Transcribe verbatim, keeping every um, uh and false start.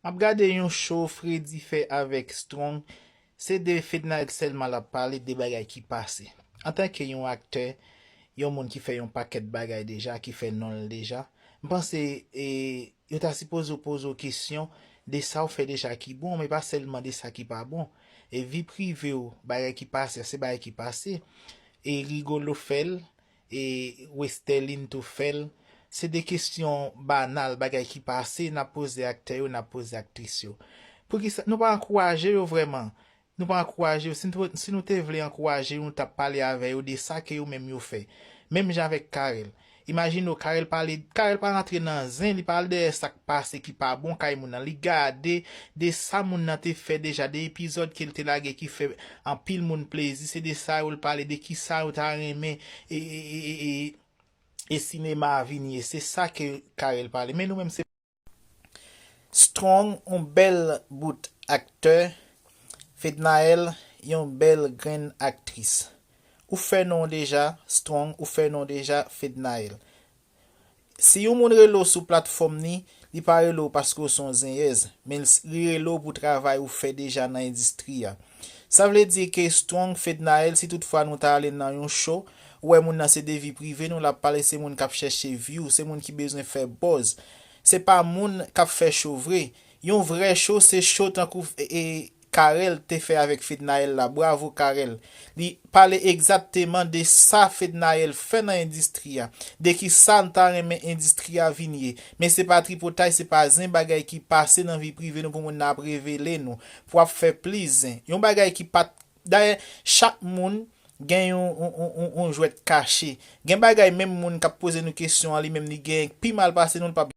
Ap gade yon show Freddy fè avèk Strong, se de Fednaelle sèlman l ap pale, de bagay ki pase. Antanke yon aktè, yon moun ki fè yon pakèt bagay deja, ki fè non l deja, m panse e, yo ta sipoze w poze w kesyon de sa w fè deja ki bon, men pa sèlman de sa ki pa bon. E vi prive w, bagay ki pase, se bagay ki pase. E Rigolo fè l, e Westerline tou fè l. Se de kesyon banal, bagay ki pase, n ap poze aktè yo, n ap poze aktris yo. Poukisa nou pa ankouraje yo vrèman? Nou pa ankouraje yo. Si nou, si nou te vle ankouraje yo, nou t ap pale avè yo de sa ke yo menm yo fè. Menm jan avèk Carel. Imajine w, Carel pale, Carel pa rantre nan zen, li pale dèyè sa k pase ki pa bon kay moun nan. Li gade de sa moun nan te fè deja, de epizòd ke l te lage ki fè anpil moun plezi, se de sa yo l pale, de kisa yo ta renmen e, e, e, e, e, e sinema a vin ye. Se sa ke Carel pale. Men nou menm se Strong, yon bèl bout aktè, Fednaelle, yon bèl grenn aktris. Ou fè non w deja, Strong, ou fè non w deja, Fednaelle. Si yon moun rele w sou platfòm ni, li pa rele w paske w se yon zenyèz, men li rele w pou travay ou fè deja nan endistri a. Sa vle di ke Strong, Fednaelle, si toutfwa nou ta ale nan yon show, ou wè moun nan se de vi prive nou l ap pale, se moun k ap chèche view, se moun ki bezwen fè buzz. Se pa moun k ap fè show vre. Yon vrè show, se show tankou e, e, Carel te fè avèk Fednaelle la. Bravo Carel. Li pale egzakteman de sa Fednaelle fè nan endistri a, de ki sa n ta renmen endistri a vin ye. Men se pa tripotay, se pa zen bagay ki pase nan vi prive nou pou moun nan ap revele nou, pou ap fè plis zen. Yon bagay ki pa t, dayè, chak moun gen yon, yon, yon, yon, yon jwèt kache. Gen bagay menm moun k ap poze nou kesyon an, li menm li gen pi mal pase nou, l p ap